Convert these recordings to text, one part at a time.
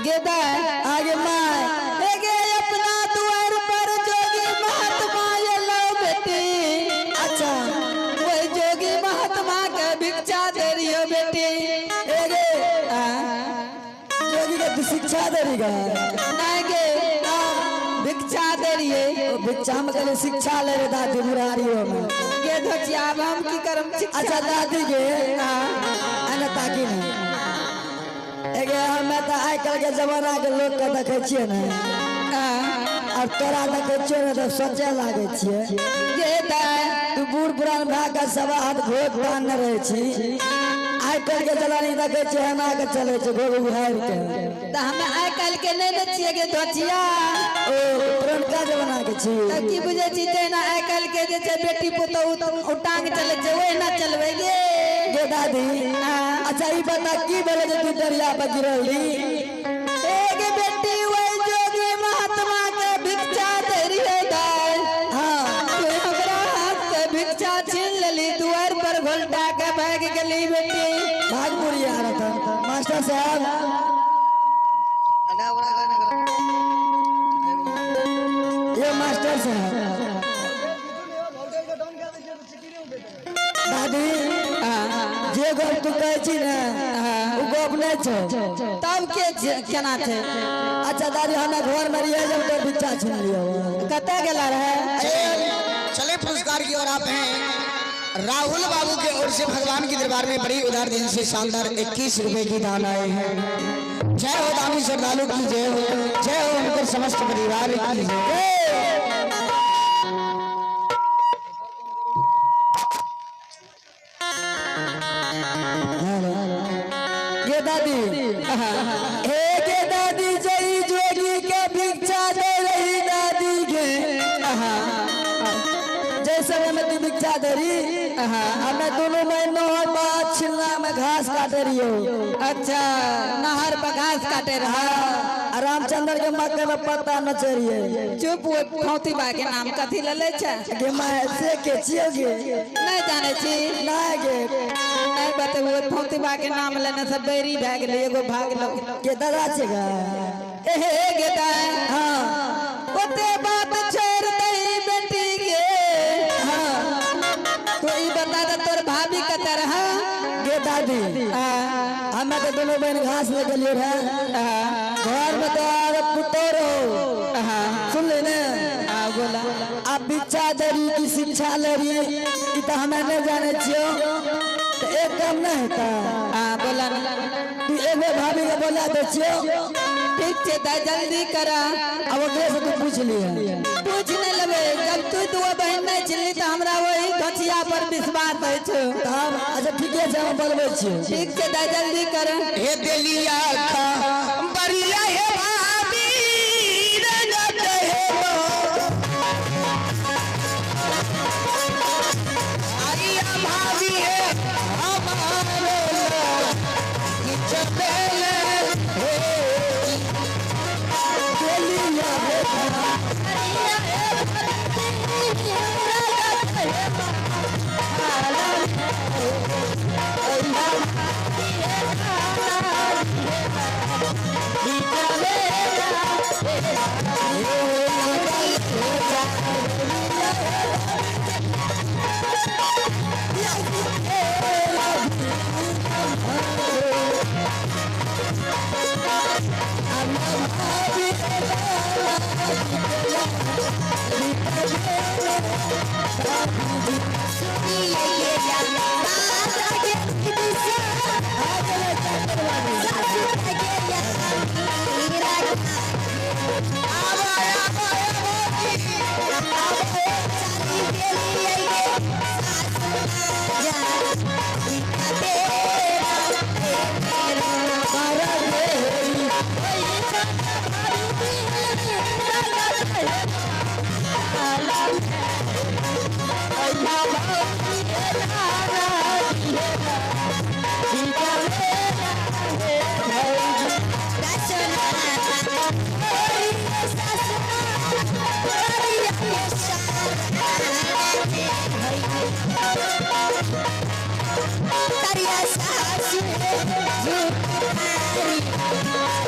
गे दाय आगे my. एगे अपना दुआर पर जोगी महात्मा एलो बेटी। अच्छा। वही जोगी महात्मा के भिक्षा दे रही हो बेटी। एगे जोगी के तू शिक्षा दे रही गा? नहीं गे, भिक्षा दे रही है। ओ भिक्षा में कहले शिक्षा ले रे दादी मुरारी हो में। गे धोचिया अब हम की करम शिक्षा। अच्छा दादी के अने ताकी ने एगे हमे तऽ आइ काल्हि के जमाना के लोक के देखै छियै ने और तोरा देखै छियै ने तऽ सोचे लागै छियै। गे दाय तू बूढ़ पुरान भए के सवा हाथ घोघ बान्हने रहै छी। आइ काल्हि के जलानी देखै छियै एना के चलै छै घोघ उघारि के। तऽ हमे आइ काल्हि के नहि ने छियै गे धोचिया। ओ पुरनका जमाना के छी। तऽ की बुझै छी जहिना आइ काल्हि के जे छै बेटी पुतोहु उटांग चलै छै ओहिना चलबै गे। गे दादी अच्छा ई बता की भेलै जे तू दरिया पर गिरल रही? एगे बेटी वही जोगी महात्मा के भिक्षा दे रही दाय। हाँ। तू हमरा हाथ से भिक्षा छीन लेली, दुआर पर घोलटा के भागि गेली बेटी। भागपुरी आ रहा था मास्टर साहब। ये मास्टर साहब दादी जे गप तू कहै छी ने ओ गप नहीं छौ। तब के केना छै? अच्छा दादी हमरा घर में रहिए जब तो भिक्षा छीन लियो। कतऽ गेला रहे? चले पुरस्कार की ओर आप हैं। राहुल बाबू के ओर से भगवान के दरबार में बड़ी उदार दिल से शानदार 21 रुपए की दान आए हैं। जय हो दानी श्रद्धालु की जय हो, जय हो उनके समस्त परिवार की जय। ये दादी हे के दादी जय जोगी के भिक्षा दे रही दादी के। जैसे में तू भिक्षा दे रही हमें दोनों महीनों और बाद छिलना में घास काटे रही हो। अच्छा नहर पर घास काटे रहा। हाँ, रामचंद्र के मक्के में पत्ता न चढ़िए। चुप वो फौती बा के नाम कथी ले ले छै? गे my से के छियो गे? नहीं जाने छी। नहीं गे। नहीं बतेबो फौती बा के नाम लेने से बैरी भए गेलै एगो भाग लो। के दादा छै गा? एहे गे दाय। हाँ। ओते बात छोड़ दही बेटी गे। हाँ। तो ई बता दे तोर भाभी कतऽ रहा? गे दादी हमें तो दोनों बहन घास ले गेलियै रहे घर में तो आर पुतोह रहो। सुन ले ने? हाँ बोला। अब भिक्षा दे रही की शिक्षा ले रही ई तो हमें नहीं जाने छियो। तो एक काम नहीं होता। हाँ बोला ना। तू एगो भाभी के बोला दे छियो। ठीक छै दाय जल्दी करा। अब ओकरे से तू पूछ लिहे। पूछ नहीं लेबै जब तू दू बहन नहीं छिली तो हमरा वही धोचिया पर विश्वास होइ छौ। तब अच्छा ठीके छै हम बोलबै छियै। ठीक छै दाय जल्दी कर। हे देलिया खा बरिया हे भाभी रंगत हे आइया भाभी हे हमारे चले हे देलिया हे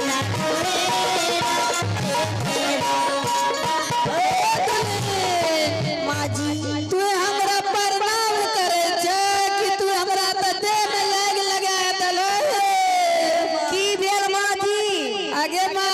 Thank you. अगे माँ।